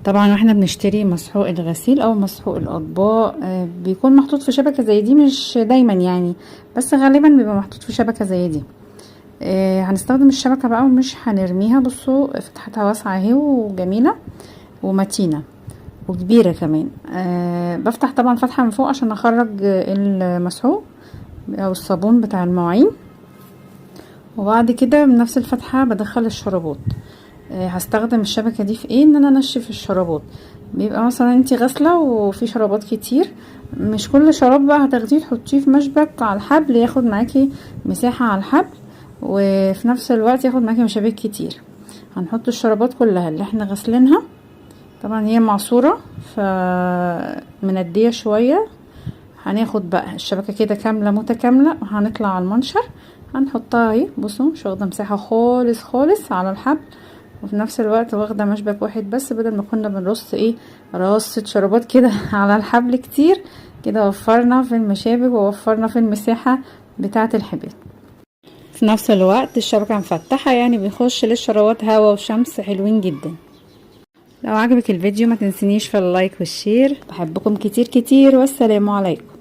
طبعا واحنا بنشتري مسحوق الغسيل او مسحوق الاطباق بيكون محطوط في شبكة زي دي، مش دايما يعني، بس غالبا بيبقى محطوط في شبكة زي دي. هنستخدم الشبكة بقى ومش هنرميها. بصوا فتحتها واسعة اهي وجميلة ومتينة وكبيرة كمان. بفتح طبعا فتحة من فوق عشان اخرج المسحوق او الصابون بتاع المواعين، وبعد كده من نفس الفتحة بدخل الشرابات. هستخدم الشبكة دي في ايه؟ ان انا انشف الشرابات. بيبقى مثلا انتي غاسلة وفي شرابات كتير، مش كل شراب بقى هتاخديه تحطيه في مشبك على الحبل، ياخد معاكي مساحة على الحبل وفي نفس الوقت ياخد معاكي مشابك كتير. هنحط الشرابات كلها اللي احنا غسلينها، طبعا هي معصورة فمندية شوية. هناخد بقى الشبكة كده كاملة متكاملة وهنطلع على المنشر هنحطها اهي. بصوا مش واخدة مساحة خالص خالص على الحبل، وفي نفس الوقت واخدة مشبك واحد بس، بدل ما كنا بنرص ايه رصة شرابات كده على الحبل كتير كده. وفرنا في المشابك ووفرنا في المساحة بتاعة الحبال. في نفس الوقت الشبكة مفتحة، يعني بيخش للشرابات هوا وشمس حلوين جدا. لو عجبك الفيديو ما تنسنيش في ال like وال share. بحبكم كتير كتير، والسلام عليكم.